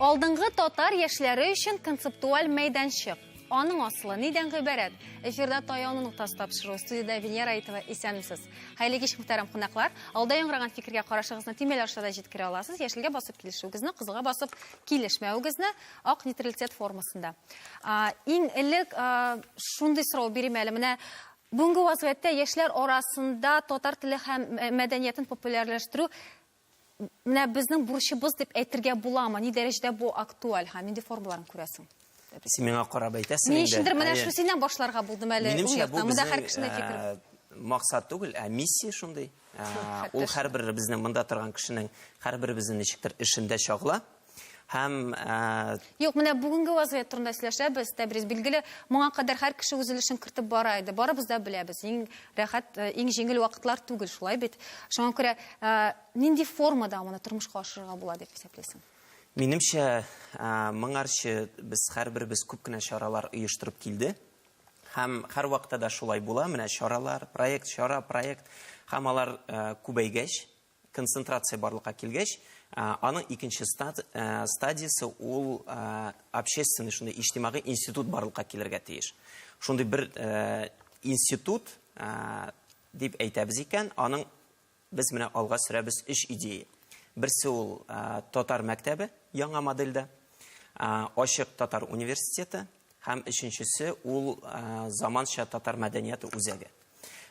Алдынгы татар яшьләре өчен концептуаль мәйданчык. Аның асылы нидән гыйбарәт? Эфирда Таяну ноктасы тапшыруы. Студиядә Венера Аитова. Исәнмесез. Хәерле кич, мөхтәрәм кунаклар. Алда яңгыраган фикергә карашыгызны төймәләр аша да җиткерә аласыз. Яшелгә басып килешүегезне, кызылга басып килешмәвегезне ак нейтралитет формасында. Иң элек шундый сорау бирим әле. Менә бүгенге вазгыятьтә яшьләр арасында татар теле һәм мәдәниятен популярлаштыру менә безнең бурычыбыз дип әйтергә буламы? Ни дәрәҗәдә бу актуаль һәм нинди формаларын күрәсең? Син миңа карап әйтәсең инде. Ни өчендер менә шул синнән башларга булдым әле. Минемчә, бу безнең э, максат түгел, ә миссия шундый. Э, ул һәрберебезнең монда торган кешенең һәрберебезнең ничектер эшендә чагыла. Һәм э, Юк, менә бүгенге вазгыять турында сөйләшәбез, Тәбриз. Билгеле, моңа кадәр һәр кеше үз өлешен кертеп бара иде. Барыбыз да беләбез, иң рәхәт, э, иң җиңел вакытлар түгел, шулай бит. Шуңа күрә э, нинди формада моны тормышка ашырырга була дип исәплисең? Минемчә, моңарчы без һәрберебез күп кенә чаралар оештырып килде. Һәм һәрвакытта да шулай була, менә чаралар, проект, чара, проект. Һәм алар күбәйгәч, концентрация барлыкка килгәч, аның икенче стадиясе ул общественный шундый иҗтимагый институт барлыкка килергә тиеш. Шундый бер институт дип әйтәбез икән, аның без менә алга сөрәбез өч идея. Берсе ул татар мәктәбе яңа модельдә, ачык татар университеты һәм өченчесе ул заманча татар мәдәнияте үзәге.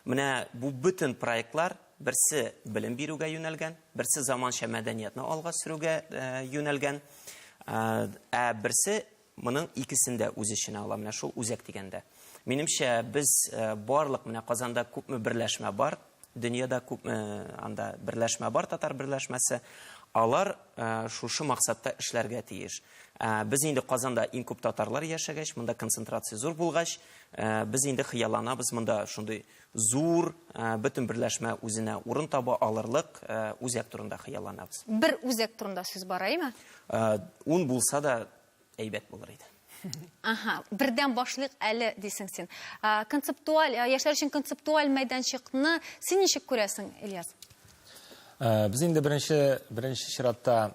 Менә бу бөтен проектлар берсе белем бирүгә юнәлгән, берсе заманча мәдәниятне алга сөрүгә юнәлгән, ә берсе моның икесен дә үз эченә ала, менә шул үзәк дигәндә. Минемчә, без барлык менә Казанда күпме берләшмә бар, дөньяда күпме анда берләшмә бар, татар берләшмәсе, алар шушы максатта эшләргә тиеш. Без инде Казанда иң күп татарлар яшәгәч, монда концентрация зур булгач, без инде хыялланабыз монда шундый зур, бөтен берләшмә үзенә урын таба алырлык үзәк турында хыялланабыз. Бер үзәк турында сүз бара, әйме? Ун булса да әйбәт булыр иде. Ага, бердән башлыйк әле, дисең син. Концептуаль, яшьләр өчен концептуаль мәйданчыкны син ничек күрәсең, Ильяс? Без инде беренче, беренче чиратта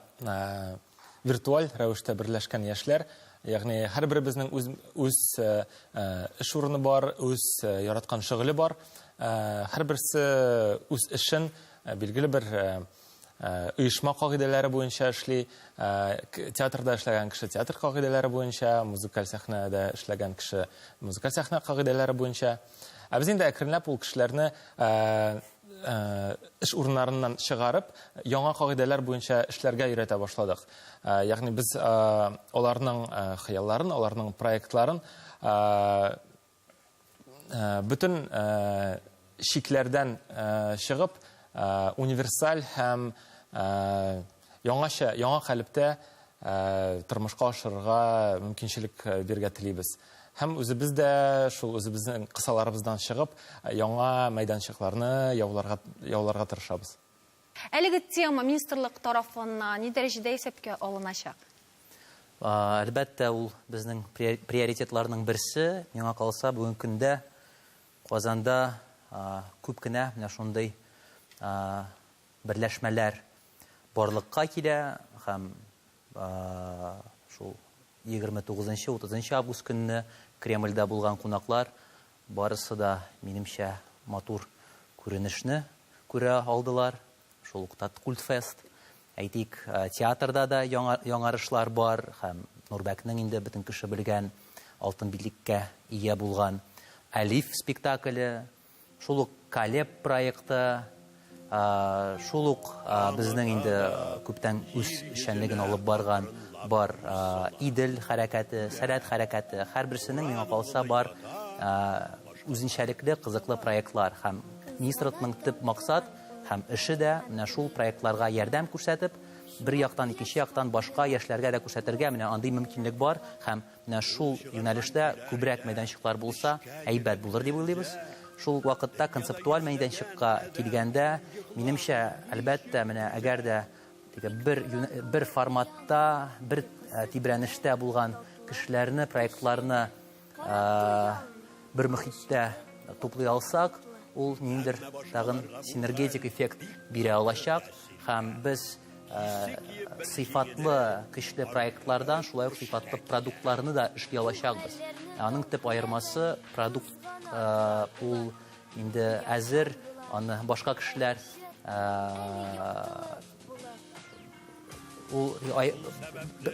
виртуаль рәвештә берләшкән яшьләр, ягъни һәрберебезнең үз, үз эш урыны бар, үз яраткан шөгыле бар. Һәрберсе үз эшен билгеле бер оешма кагыйдәләре буенча эшли. Театрда эшләгән кеше театр кагыйдәләре буенча, музыкаль сәхнәдә эшләгән кеше музыкаль сәхнә кагыйдәләре буенча. Ә без инде әкренләп ул кешеләрне эш урыннарыннан чыгарып, яңа кагыйдәләр буенча эшләргә өйрәтә башладык. Ягъни без аларның хыялларын, аларның проектларын бөтен чикләрдән чыгып, универсаль һәм яңача, яңа калептә тормышка ашырырга мөмкинчелек бирергә телибез. Һәм үзебез дә шул үзебезнең кысаларыбыздан чыгып, яңа мәйданчыкларны яуларга, яуларга тырышабыз. Әлеге тема министрлык тарафыннан ни дәрәҗәдә исәпкә алыначак? Әлбәттә, ул безнең приоритетларның берсе. Миңа калса, бүгенге көндә Казанда күп кенә менә шундый берләшмәләр барлыкка килә һәм шул 29 нчы, 30 нчы август көнне Кремльдә булган кунаклар барысы да, минемчә, матур күренешне күрә алдылар. Шул ук Таткультфест. Әйтик, театрда да яңа, яңарышлар бар һәм Нурбәкнең инде бөтен кеше белгән Алтын билеккә ия булган Әлиф спектакле, шул ук Калеб проекты, шул ук безнең инде күптән үз эшчәнлеген алып барган бар Идел хәрәкәте, Сәләт хәрәкәте, һәрберсенең, миңа калса, бар үзенчәлекле, кызыклы проектлар. Һәм министрлыкның төп максат һәм эше дә менә шул проектларга ярдәм күрсәтеп, бер яктан, икенче яктан башка яшьләргә дә күрсәтергә менә андый мөмкинлек бар һәм Менә шул юнәлештә күбрәк мәйданчыклар булса, әйбәт булыр дип уйлыйбыз. Шул ук вакытта концептуаль мәйданчыкка килгәндә, минемчә, әлбәттә, менә әгәр дә теге бер бер форматта, бер тибрәнештә булган кешеләрне, проектларны бер мөхиттә туплый алсак, ул ниндидер тагын синергетик эффект бирә алачак һәм без сыйфатлы, көчле проектлардан шулай ук сыйфатлы продуктларны да эшли алачакбыз. Аның төп аермасы продукт ул инде әзер, аны башка кешеләр ул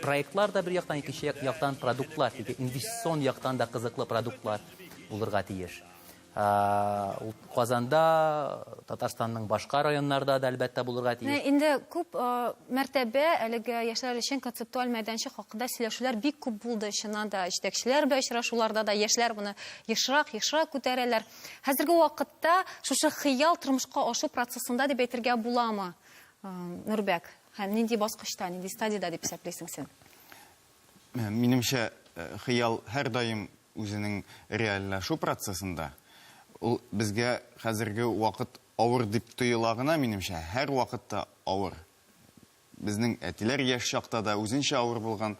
проектлар да бер яктан, икенче яктан продуктлар, инвестицион яктан да кызыклы продуктлар булырга тиеш. Ул Казанда, Татарстанның башка районнарда да әлбәттә булырга тиеш. Инде күп мәртәбә әлеге яшьләр өчен концептуаль мәйданчык хакында сөйләшүләр бик күп булды. Чыннан да, җитәкчеләр белән очрашуларда да яшьләр моны ешрак, ешрак күтәрәләр. Хәзерге вакытта шушы хыял тормышка ашу процессында дип әйтергә буламы, Нурбәк? Һәм нинди баскычта, нинди стадиядә дип исәплисең син? Минемчә, хыял һәрдаим үзенең реальләшү процессында. Ул безгә хәзерге вакыт авыр дип тоела гына, минемчә, һәрвакыт та авыр. Безнең әтиләр яшь чакта да үзенчә авыр булган,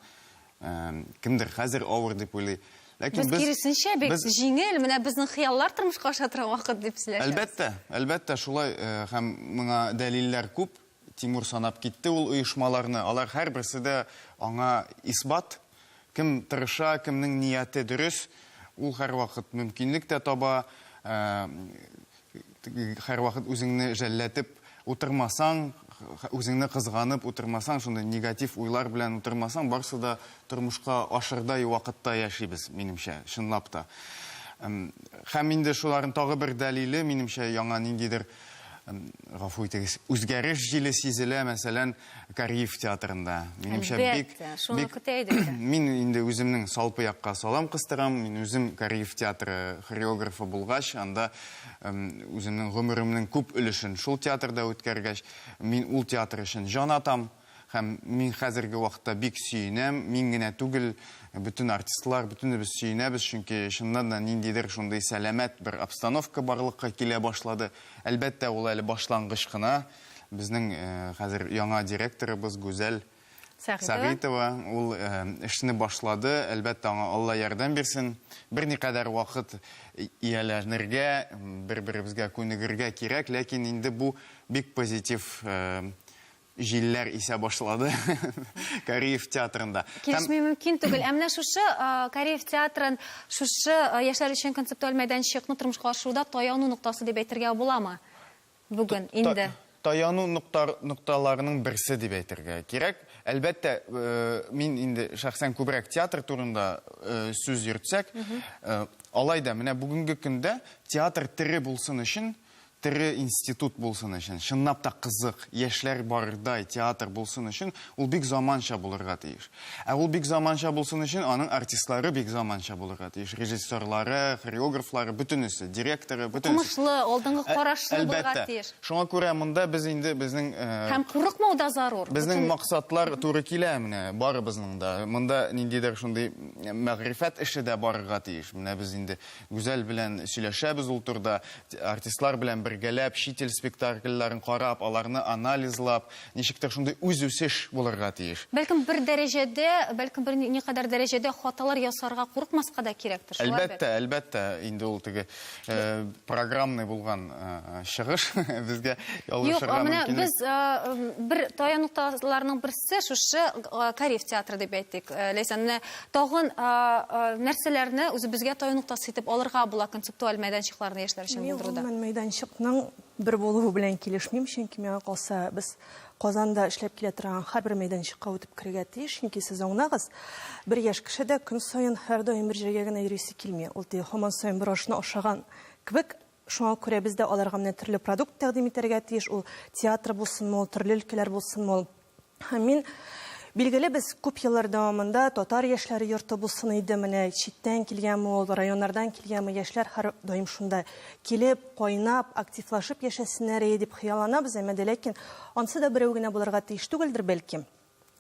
кемдер хәзер авыр дип уйлый. Ләкин без, киресенчә, бик җиңел, менә безнең хыяллар тормышка аша торган вакыт дип сөйләшәбез. Әлбәттә, әлбәттә, шулай һәм моңа дәлилләр күп. Тимур санап китте ул оешмаларны, алар һәрберсе дә аңа исбат. Кем тырыша, кемнең нияте дөрес, ул һәрвакыт мөмкинлек тә таба, һәрвакыт үзеңне жәлләтеп утырмасаң, үзеңне кызганып утырмасаң, шундый негатив уйлар белән утырмасаң, барысы да тормышка ашырдай вакытта яшибез, минемчә, чынлап та. Һәм инде шуларның тагы бер дәлиле, минемчә, яңа ниндидер гафу итегез, үзгәреш җиле сизелә, мәсәлән, Кариев театрында. Минемчә, бик, шуны көтә идек. Мин инде үземнең салпы якка салам кыстырам. Мин үзем Кариев театры хореографы булгач, анда үземнең гомеремнең күп өлешен шул театрда үткәргәч, мин ул театр өчен җан атам. Һәм мин хәзерге вакытта бик сөенәм, мин генә түгел, бөтен артистлар, бөтенебез сөенәбез, чөнки чыннан да ниндидер шундый сәламәт бер обстановка барлыкка килә башлады. Әлбәттә, ул әле башлангыч кына. Безнең хәзер яңа директорыбыз Гүзәл Сәгыйтова, ул эшне башлады. Әлбәттә, аңа Алла ярдәм бирсен. Берникадәр вакыт ияләнергә, бер-беребезгә күнегергә кирәк, ләкин инде бу бик позитив җилләр исә башлады Кариев театрында. Килешми мөмкин түгел. Ә менә шушы Кариев театрын, шушы яшьләр өчен концептуаль мәйданчыкны тормышка ашыруда таяну ноктасы дип әйтергә буламы бүген инде? Таяну нокталарының берсе дип әйтергә кирәк. Әлбәттә, мин инде шәхсән күбрәк театр турында сүз йөртсәк, алай да менә бүгенге көндә театр тере булсын өчен, тере институт булсын өчен, чынлап та кызык, яшьләр барырдай театр булсын өчен, ул бик заманча булырга тиеш. Ә ул бик заманча булсын өчен, аның артистлары бик заманча булырга тиеш. Режиссерлары, хореографлары, бөтенесе, директоры, бөтенесе. Укымышлы, алдынгы карашлы булырга тиеш. Шуңа күрә монда без инде безнең Һәм курыкмау да зарур. Безнең максатлар туры килә менә барыбызның да. Монда ниндидер шундый мәгърифәт эше дә барырга тиеш. Менә без инде Гүзәл белән сөйләшәбез ул турыда, артистлар белән бергәләп чит ил спектакльләрен карап, аларны анализлап, ничектер шундый үз-үсеш булырга тиеш. Бәлкем бер дәрәҗәдә, бәлкем бер никадәр дәрәҗәдә хаталар ясарга курыкмаска да кирәктер, шулай бит? Әлбәттә, әлбәттә, инде ул теге программный булган чыгыш безгә ялгышырга мөмкинлек. Юк, менә без бер таяну нокталарының берсе шушы Кариев театры дип әйтик. Ләйсән, менә тагын нәрсәләрне үзебезгә таяну ноктасы итеп алырга була концептуаль мәйданчыкларны яшьләр өчен булдыруда? Мин гомумән мәйданчыкның бер булуы белән килешмим, чөнки миңа калса, без Казанда эшләп килә торган һәрбер мәйданчыкка үтеп керергә тиеш, чөнки сез аңлагыз, бер яшь кеше дә көн саен һәрдаим бер җиргә генә йөрисе килми. Ул теге һаман саен бер ашны ашаган кебек. Шуңа күрә без дә аларга менә төрле продукт тәкъдим итәргә тиеш, ул театр булсынмы, ул төрле өлкәләр булсынмы ул. Һәм мин, билгеле, без күп еллар дәвамында татар яшьләре йорты булсын иде, менә читтән килгәнме ул, районнардан килгәнме, яшьләр һәрдаим шунда килеп, кайнап, активлашып яшәсеннәр иде дип хыялланабыз, әмма дә ләкин ансы да берәү генә булырга тиеш түгелдер, бәлки.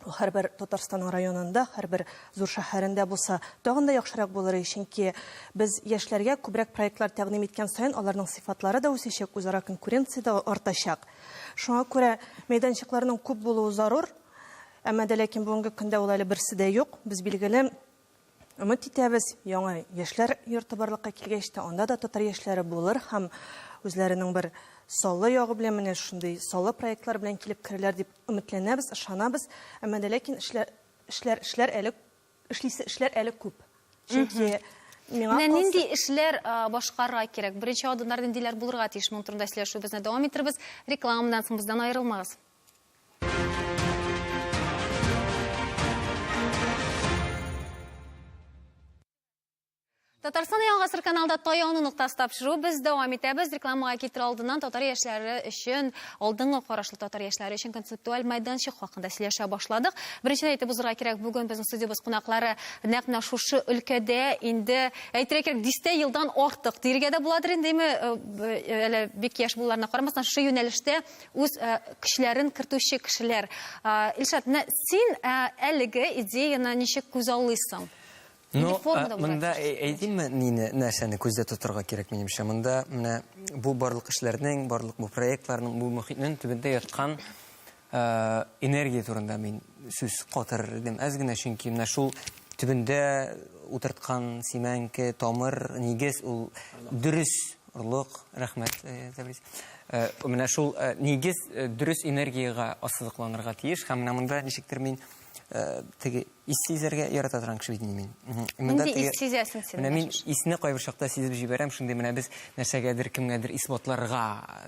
Һәрбер Татарстанның районында, һәрбер зур шәһәрендә булса, тагын да яхшырак булыр иде, чөнки без яшьләргә күбрәк проектлар тәкъдим иткән саен, аларның сыйфатлары да үсәчәк, үзара конкуренция дә артачак. Шуңа күрә мәйданчыкларның күп булуы зарур, әмма дә ләкин бүгенге көндә ул әле берсе дә юк. Без, билгеле, Өмет итәбез, яңа яшьләр йорты барлыкка килгәч тә, анда да татар яшьләре булыр һәм үзләренең бер саллы ягы белән, менә шундый саллы проектлар белән килеп керерләр дип өметләнәбез, ышанабыз. Әмма дә ләкин эшләр, эшләр, эшләр әле, эшлисе эшләр әле күп. Чөнки миңа Менә калса нинди эшләр башкарырга кирәк? Беренче адымнар ниндиләр булырга тиеш? Моның турында сөйләшүебезне дәвам итербез. Рекламадан соң бездән аерылмагыз. Татарстан Яңа гасыр каналында Таяну ноктасы тапшыру без дәвам итәбез. Рекламага китер алдыннан татар яшьләре өчен, алдынгы карашлы татар яшьләре өчен концептуаль мәйданчык хакында сөйләшә башладык. Беренчедән әйтеп узырга кирәк, бүген безнең студиябез кунаклары нәкъ менә шушы өлкәдә инде әйтергә кирәк, дистә елдан артык диергә дә буладыр инде, әле бик яшь булуларына карамастан, шушы юнәлештә үз көчләрен кертүче кешеләр. Илшат, менә син әлеге идеяны ничек күзаллыйсың? Ну, монда әйтимме, нине, нәрсәне күздә тотарга кирәк минемчә? Монда менә бу барлык эшләрнең, барлык бу проектларның, бу мохитнең төбендә яткан энергия турында мин сүз катырыр идем әз генә, чөнки менә шул төбендә утырткан симәнке, тамыр, нигез ул дөрес Орлык, рәхмәт, Тәбрис. Менә шул нигез дөрес энергиягә ассызыкланырга тиеш һәм менә монда ничектер мин теге ис сизәргә ярата торган кеше бит инде мин. Монда Нинди ис сизәсең син? Менә мин исне кайбер чакта сизеп җибәрәм, шундый менә без нәрсәгәдер, кемгәдер исбатларга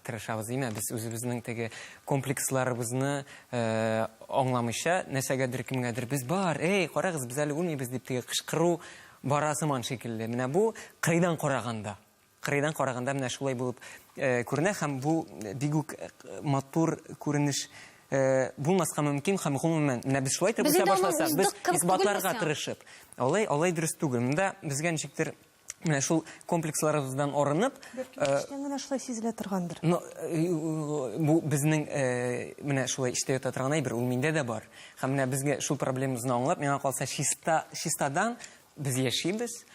тырышабыз, димә, без үзебезнең теге комплексларыбызны аңламыйча, нәрсәгәдер, кемгәдер без бар, эй, карагыз, без әле үлмибез дип теге кычкыру бара сыман шикелле. Менә бу кырыйдан караганда. Кырыйдан караганда менә шулай булып күренә һәм бу бик үк матур күренеш булмаска мөмкин һәм гомумән менә без шулай итеп үсә башласак, без исбатларга тырышып. Алай, алай дөрес түгел. Монда безгә ничектер менә шул комплексларыбыздан арынып, Бәлки эчтән генә шулай сизелә торгандыр. Но бу безнең менә шулай эчтә ята торган әйбер, ул миндә дә бар. Һәм менә безгә шул проблемабызны аңлап, миңа калса, чиста, чистадан Без яшибез,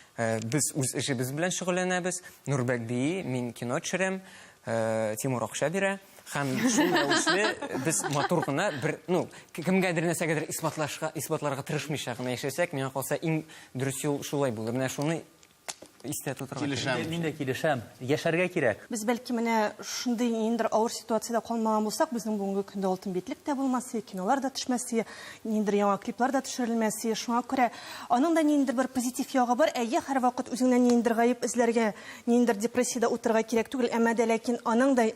без үз эшебез белән шөгыльләнәбез. Нурбәк бии, мин кино төшерәм, Тимур акча бирә. Һәм шул рәвешле без матур гына бер, ну, кемгәдер нәрсәгәдер исбатлашка, исбатларга тырышмыйча гына яшәсәк, миңа калса, иң дөрес юл шулай булыр. Менә шуны истә тотарга кирәк. Килешәм. Мин дә килешәм. Яшәргә кирәк. Без бәлки менә шундый ниндидер авыр ситуациядә калмаган булсак, безнең бүгенге көндә алтын битлек тә булмас иде, кинолар да төшмәс иде, ниндидер яңа клиплар да төшерелмәс иде. Шуңа күрә аның да ниндидер бер позитив ягы бар. Әйе, һәрвакыт үзеңнән ниндидер гаеп эзләргә, ниндидер депрессиядә утырырга кирәк түгел, әмма дә ләкин аның да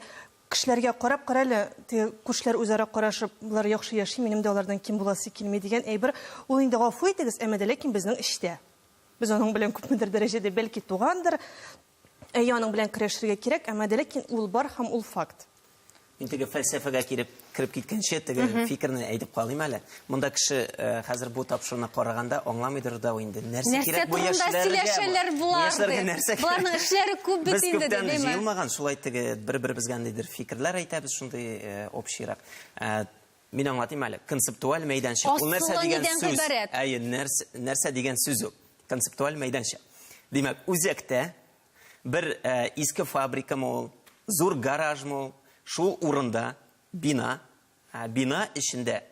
кешеләргә карап, кара әле, теге күршеләр үзара карашып, болар яхшы яши, минем дә алардан ким буласы килми дигән әйбер, ул инде гафу итегез, әмма дә ләкин безнең эчтә. Без аның белән күпмедер дәрәҗәдә бәлки тугандыр. Әйе, аның белән көрәшергә кирәк, әмма дә ләкин ул бар һәм ул факт. Мин теге фәлсәфәгә килеп кереп киткәнче, теге фикерне әйтеп калыйм әле. Монда кеше э, хәзер бу тапшыруны караганда аңламыйдыр да инде. Нәрсә кирәк бу яшьләргә? сөйләшәләр болар? Яшьләргә нәрсә кирәк? Боларның эшләре күп бит инде, Без күптән җыелмаган, шулай теге бер-беребезгә ниндидер фикерләр әйтәбез, шундый э, общийрак. Э, Мин аңлатыйм әле. Концептуаль мәйданчык. Ул нәрсә Асылы дигән нидән сүз? гыйбарәт? Әйе, нәрсә, нәрсә дигән сүз ул? Концептуаль мәйданчык. Димәк, үзәктә бер э, иске фабрикамы ул, зур гаражмы ул, шул урында бина, ә, бина эчендә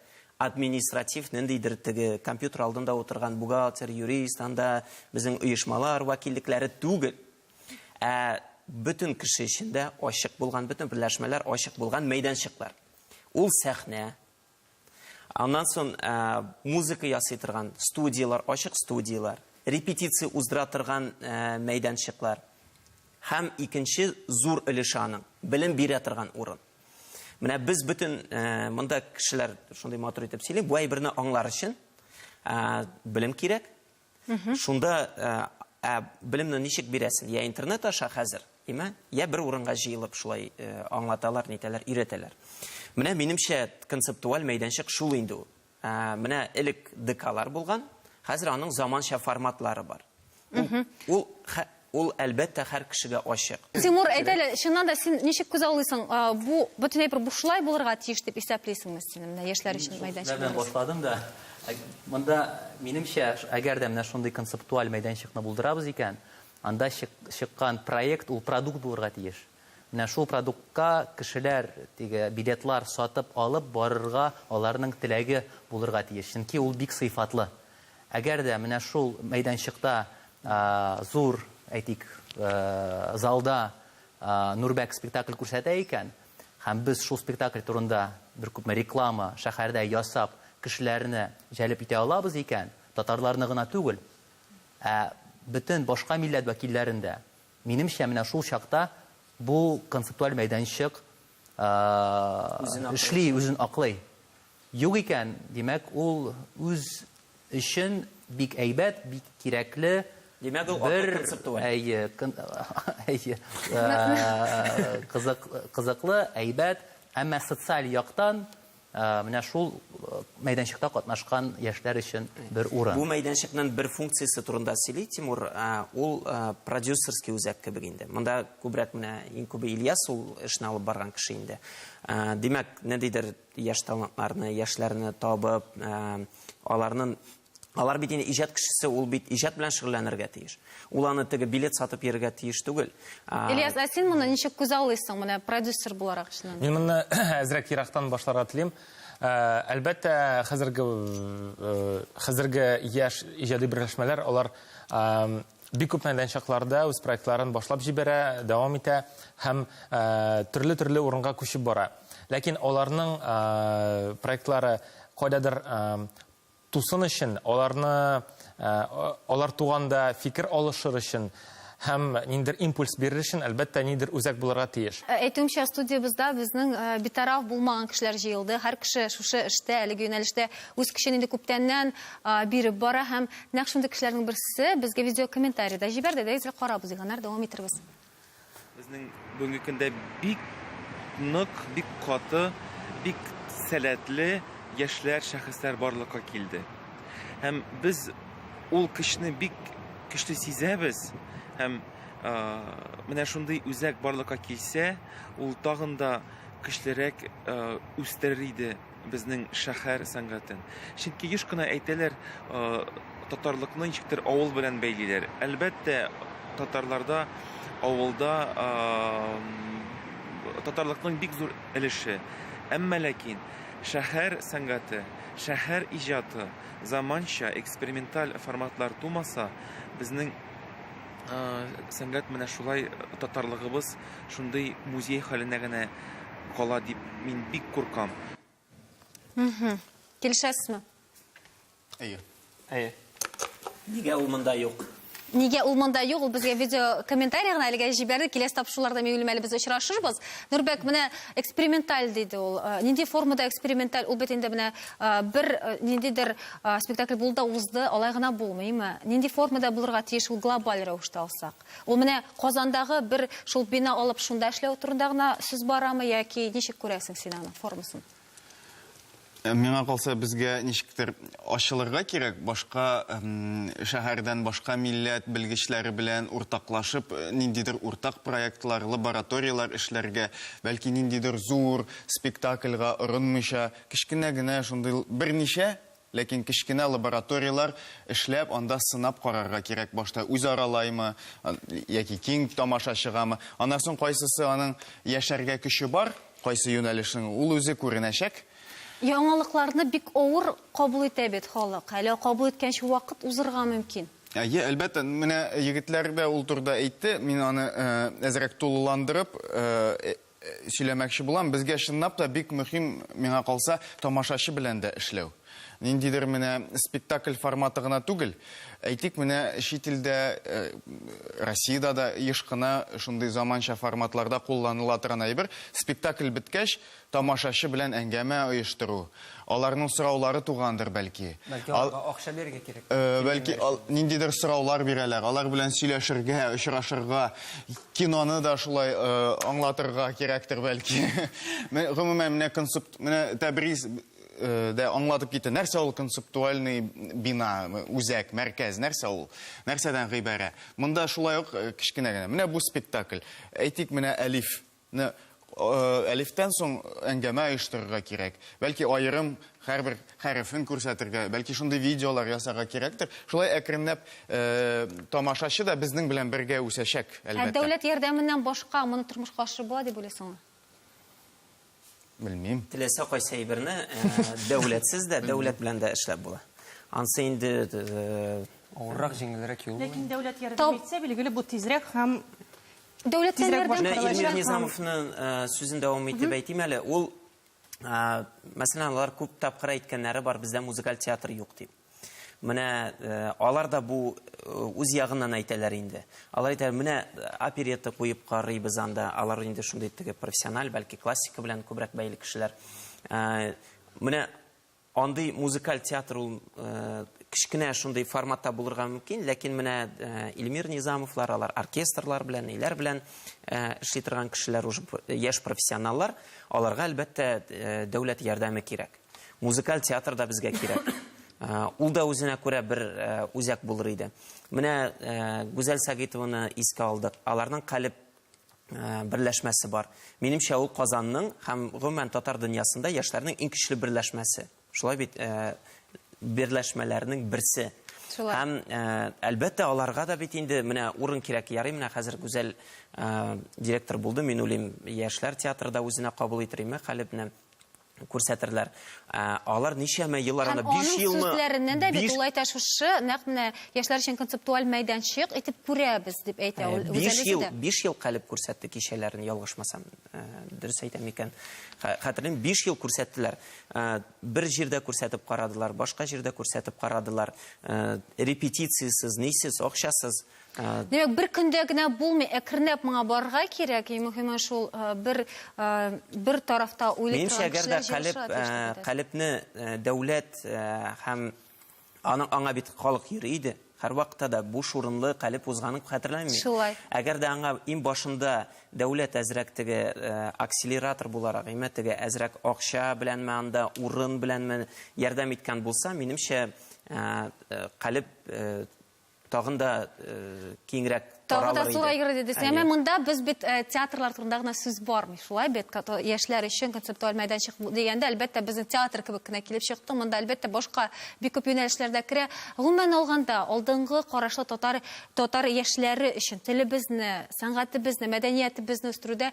административ ниндидер теге компьютер алдында утырган бухгалтер, юрист, анда безнең оешмалар вәкиллекләре түгел. Ә бөтен кеше өчен дә ачык булган, бөтен берләшмәләр ачык булган мәйданчыклар. Ул сәхнә. Аннан соң музыка ясый торган студияләр, ачык студияләр, репетиция уздыра торган мәйданчыклар. Һәм икенче зур өлеше аның, белем бирә торган урын. Менә без бөтен монда кешеләр шундый матур итеп сөйли, бу әйберне аңлар өчен белем кирәк. Шунда ә белемне ничек бирәсең? Я интернет аша хәзер, име? Я бер урынга җыелып шулай аңлаталар, нитәләр, өйрәтәләр. Менә минемчә концептуаль мәйданчык шул инде ул. Менә элек ДКлар булган, хәзер аның заманча форматлары бар. Ул, ул, әлбәттә, һәр кешегә ачык. Тимур, әйт әле, чыннан да син ничек күзаллыйсың, бу бөтен әйбер бушлай булырга тиеш дип исәплисеңме син, менә яшьләр өчен мәйданчык? Мин башладым да. Монда, минемчә, әгәр дә менә шундый концептуаль мәйданчыкны булдырабыз икән, анда чыккан проект ул продукт булырга тиеш. Менә шул продуктка кешеләр теге билетлар сатып алып барырга аларның теләге булырга тиеш, чөнки ул бик сыйфатлы. Әгәр дә менә шул мәйданчыкта зур, әйтик, залда Нурбәк спектакль күрсәтә икән, һәм без шул спектакль турында бер күпме реклама шәһәрдә ясап, кешеләрне җәлеп итә алабыз икән, татарларны гына түгел, ә бөтен башка милләт вәкилләрен дә, минемчә, менә шул чакта бу концептуаль мәйданчык эшли, үзен аклый. Юк икән, димәк, ул үз өчен бик әйбәт, бик кирәкле Димәк, ул бер, концептуаль. Әйе, әйе, кызык, кызыклы, әйбәт, әмма социаль яктан менә шул мәйданчыкта катнашкан яшьләр өчен бер урын. Бу мәйданчыкның бер функциясе турында сөйли Тимур, ул продюсерский үзәк кебек инде. Монда күбрәк менә иң күбе Ильяс ул эшне алып барган кеше инде. Димәк, ниндидер яшь талантларны, яшьләрне табып, аларның Алар бит инде иҗат кешесе, ул бит иҗат белән шөгыльләнергә тиеш. Ул аны теге билет сатып йөрергә тиеш түгел. Ильяс, ә син моны ничек күзаллыйсың, менә продюсер буларак чыннан? Мин моны әзрәк ерактан башларга телим. Әлбәттә, хәзерге хәзерге яшь иҗади берләшмәләр, алар бик күп мәйданчыкларда үз проектларын башлап җибәрә, дәвам итә һәм төрле-төрле урынга күчеп бара. Ләкин аларның проектлары кайдадыр тусын өчен, аларны алар туганда фикер алышыр өчен һәм ниндидер импульс бирер өчен, әлбәттә, ниндидер үзәк булырга тиеш. Әйтүемчә, студиябездә безнең битараф булмаган кешеләр җыелды. Һәр кеше шушы эштә, әлеге юнәлештә үз көчен инде күптәннән биреп бара һәм нәкъ шундый кешеләрнең берсе безгә видеокомментарий да җибәрде. Әйдәгез әле карабыз, аннары дәвам итербез. Безнең бүгенге көндә бик нык, бик каты, бик сәләтле яшьләр, шәхесләр барлыкка килде. Һәм без ул көчне бик көчле сизәбез һәм менә шундый үзәк барлыкка килсә, ул тагын да көчлерәк үстерер иде безнең шәһәр сәнгатен. Чөнки еш кына әйтәләр, татарлыкны ничектер авыл белән бәйлиләр. Әлбәттә, татарларда авылда татарлыкның бик зур өлеше. Әмма ләкин шәһәр сәнгате, шәһәр иҗаты заманча эксперименталь форматлар тумаса, безнең сәнгать менә шулай татарлыгыбыз шундый музей хәленә генә кала дип мин бик куркам. Килешәсезме? Әйе. Әйе. Нигә ул монда юк? Нигә ул монда юк? Ул безгә видео комментарий гына әлегә җибәрде. Киләсе тапшыруларда мин уйлыйм әле без очрашырбыз. Нурбәк, менә эксперименталь диде ул. Нинди формада эксперименталь? Ул бит инде менә бер ниндидер спектакль булды да узды, алай гына булмыймы? Нинди формада булырга тиеш ул глобаль рәвештә алсак? Ул менә Казандагы бер шул бина алып шунда эшләү турында гына сүз барамы яки ничек күрәсең син аның формасын? Миңа калса, безгә ничектер ачылырга кирәк, башка шәһәрдән башка милләт белгечләре белән уртаклашып, ниндидер уртак проектлар, лабораторияләр эшләргә, бәлки ниндидер зур спектакльгә орынмыйча, кечкенә генә шундый берничә Ләкин кечкенә лабораторияләр эшләп, анда сынап карарга кирәк башта, үзаралаймы, яки киң тамашачыгамы. Аннан соң кайсысы аның яшәргә көче бар, кайсы юнәлешнең, ул үзе күренәчәк. Яңалыкларны бик авыр кабул итә бит халык. Әле кабул иткәнче вакыт узырга мөмкин. Әйе, әлбәттә, менә егетләр дә ул турыда әйтте, мин аны әзрәк тулыландырып сөйләмәкче булам. Безгә чынлап та бик мөһим, миңа калса, тамашачы белән дә эшләү. Ниндидер менә спектакль форматы гына түгел. Әйтик, менә чит илдә, Россиядә дә еш кына шундый заманча форматларда кулланыла торган әйбер. Спектакль беткәч, тамашачы белән әңгәмә оештыру. Аларның сораулары тугандыр, бәлки. Бәлки аларга акча бирергә кирәк. Бәлки ниндидер сораулар бирәләр, алар белән сөйләшергә, очрашырга, киноны да шулай аңлатырга кирәктер, бәлки. Гомумән, менә концепт, менә Тәбриз дә аңлатып китте. Нәрсә ул концептуальный бина, үзәк, мәркәз, нәрсә ул? Нәрсәдән гыйбарә? Монда шулай ук кечкенә генә. Менә бу спектакль. Әйтик, менә Әлиф. Менә әлифтән соң әңгәмә оештырырга кирәк. Бәлки аерым һәрбер хәрефен күрсәтергә, бәлки шундый видеолар ясарга кирәктер. Шулай әкренләп тамашачы да безнең белән бергә үсәчәк, әлбәттә. Ә дәүләт ярдәменнән башка моны тормышка ашырып була дип уйлыйсыңмы? Белмим. Теләсә кайсы әйберне дәүләтсез дә, дәүләт белән дә эшләп була. Ансы инде э, Авыррак, җиңелрәк юл. Ләкин дәүләт ярдәм Тау- итсә, билгеле, бу тизрәк һәм Дәүләттән Тизрәк ярдәм Менә башкарылачак Илмир һәм- Низамовның э, сүзен дәвам итеп әйтим әле. Ул, э, мәсәлән, алар күп тапкыр әйткәннәре бар, бездә музыкаль театр юк дип. Менә э, алар да бу э, үз ягыннан әйтәләр инде. Алар әйтәләр, менә оперетта куеп карыйбыз анда. Алар инде шундый теге профессиональ, бәлки классика белән күбрәк бәйле кешеләр. Э, Менә андый музыкаль театр ул кечкенә шундый форматта булырга мөмкин, ләкин менә Илмир Низамовлар, алар оркестрлар белән, ниләр белән эшли торган кешеләр, уже яшь профессионаллар, аларга әлбәттә дәүләт ярдәме кирәк. Музыкаль театр да безгә кирәк. Ул да үзенә күрә бер үзәк булыр иде. Менә Гүзәл Сагитованы искә алдык. Аларның Калеб берләшмәсе бар. Минемчә, ул Казанның һәм гомумән татар дөньясында яшьләрнең иң көчле берләшмәсе. Шулай бит, берләшмәләрнең берсе. Шулай. Һәм, әлбәттә, аларга да бит инде менә урын кирәк. Ярый, менә хәзер Гүзәл директор булды, мин уйлыйм, яшьләр театры да үзенә кабул итер име, Калебне күрсәтерләр. Алар ничәмә еллар Һәм анда, 5 аның елмы? сүзләреннән дә бит 5 ул әйтә, шушы нәкъ менә яшьләр өчен концептуаль мәйданчык итеп күрәбез дип әйтә ул. 5 ел, 5 ел Калеб күрсәтте кичәләрен, ялгышмасам, дөрес әйтәм микән? Хәтерлим, 5 ел күрсәттеләр. Бер җирдә күрсәтеп карадылар, башка җирдә күрсәтеп карадылар. Репетициясез, нисез, акчасыз. Димәк, бер көндә генә булмый, әкренләп моңа барырга кирәк. Иң мөһиме шул бер бер тарафта уйлый Минемчә, торган әгәр дә кешеләр Калеб, җыелышырга тиеш дип әйтәсез. Калебне дәүләт һәм аның аңа бит халык йөри иде. Һәрвакытта да буш урынлы Калеб узганын хәтерләмим. Шулай. Әгәр дә аңа иң башында дәүләт әзрәк теге акселератор буларак, әйме, теге әзрәк акча беләнме анда, урын беләнме ярдәм иткән булса, минемчә, Калеб Тагын да киңрәк Тагы да таралыр иде. зурайыр иде дисең. Әйе. Әмма монда без бит театрлар турында гына сүз бармый. Шулай бит, яшьләр өчен концептуаль мәйданчык дигәндә, әлбәттә, безнең театр кебек кенә килеп чыкты. Монда, әлбәттә, башка бик күп юнәлешләр дә керә. Гомумән алганда, алдынгы карашлы татар, татар яшьләре өчен телебезне, сәнгатебезне, мәдәниятебезне үстерүдә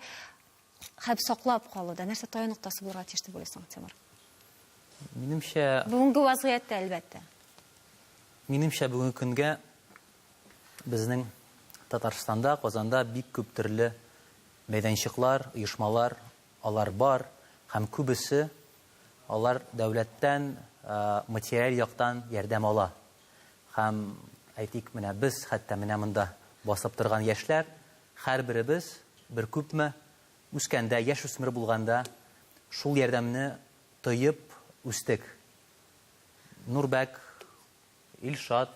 һәм саклап калуда нәрсә таю ноктасы булырга тиеш дип уйлыйсың, Тимур? Минемчә, Бүгенге вазгыятьтә, әлбәттә. Минемчә, бүгенге көнгә безнең Татарстанда, Казанда бик күп төрле мәйданчыклар, оешмалар, алар бар һәм күбесе алар дәүләттән материаль яктан ярдәм ала. Һәм, әйтик, менә без, хәтта менә монда басып торган яшьләр, һәрберебез бер күпме үскәндә, яшүсмер булганда шул ярдәмне тоеп үстек. Нурбәк, Илшат,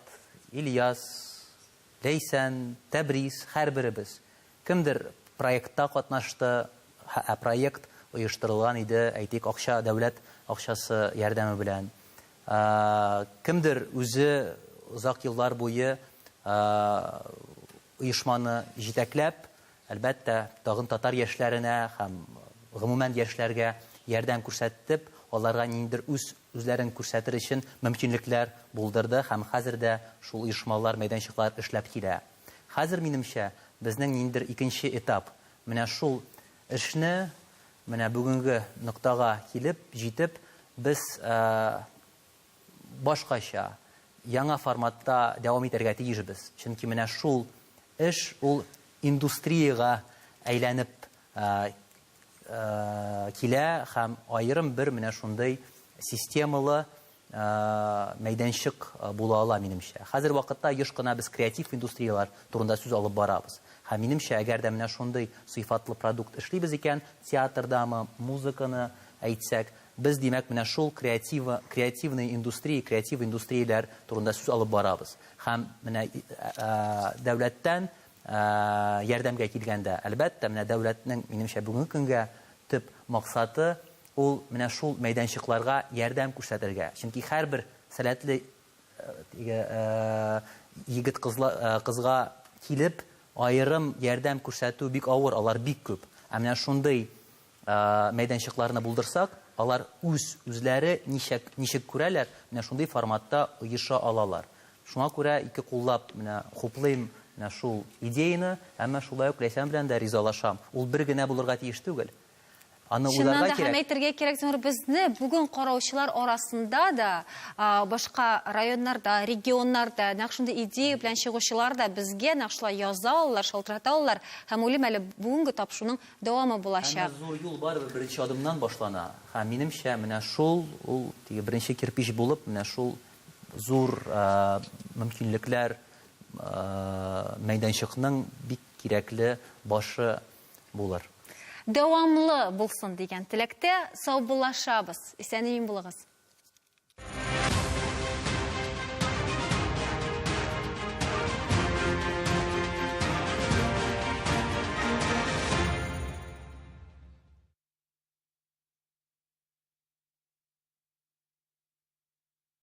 Ильяс, Ләйсән, Тәбрис, һәрберебез. Кемдер проектта катнашты, ә проект оештырылган иде, әйтик, акча, дәүләт акчасы ярдәме белән. Кемдер үзе озак еллар буе оешманы җитәкләп, Әлбәттә, тагын татар яшьләренә һәм гомумән яшьләргә ярдәм күрсәтеп, аларга ниндидер үз үзләрен күрсәтер өчен мөмкинлекләр булдырды һәм хәзер дә шул оешмалар, мәйданчыклар эшләп килә. Хәзер, минемчә, безнең ниндидер икенче этап. Менә шул эшне менә бүгенге ноктага килеп җитеп, без башкача, яңа форматта дәвам итәргә тиешбез. Чөнки менә шул эш ул индустриягә әйләнеп килә һәм аерым бер менә шундый системалы мәйданчык була ала, минемчә. Хәзер вакытта еш кына без креатив индустрияләр турында сүз алып барабыз. Һәм минемчә, әгәр дә менә шундый сыйфатлы продукт эшлибез икән, театрдамы, музыканы әйтсәк, Без, димәк, менә шул креатива, креативная индустрия, креатив индустрияләр турында сүз алып барабыз. Һәм менә дәүләттән ярдәмгә килгәндә, әлбәттә, менә дәүләтнең, минемчә, бүгенге көнгә төп максаты ул менә шул мәйданчыкларга ярдәм күрсәтергә. Чөнки һәрбер сәләтле теге егет кызга килеп аерым ярдәм күрсәтү бик авыр, алар бик күп. Ә менә шундый мәйданчыкларны булдырсак, алар үз үзләре ничек, ничек күрәләр, менә шундый форматта оеша алалар. Шуңа күрә ике куллап менә хуплыйм менә шул идеяне, әмма шулай ук Ләйсән белән дә ризалашам. Ул бер генә булырга тиеш түгел. Аны Чыннан уйларга да һәм кирәк. әйтергә кирәк, Тимур, безне бүген караучылар арасында да, башка районнарда, регионнарда нәкъ шундый идея белән чыгучылар да безгә нәкъ шулай яза алалар, шалтырата алалар һәм уйлыйм әле бүгенге тапшыруның дәвамы булачак. Әмма зур юл барыбер беренче адымнан башлана. Һәм минемчә, менә шул, ул теге беренче кирпич булып, менә шул зур мөмкинлекләр мәйданчыкның бик кирәкле башы булыр. Дәвамлы булсын дигән теләктә саубуллашабыз. Исән-имин булыгыз.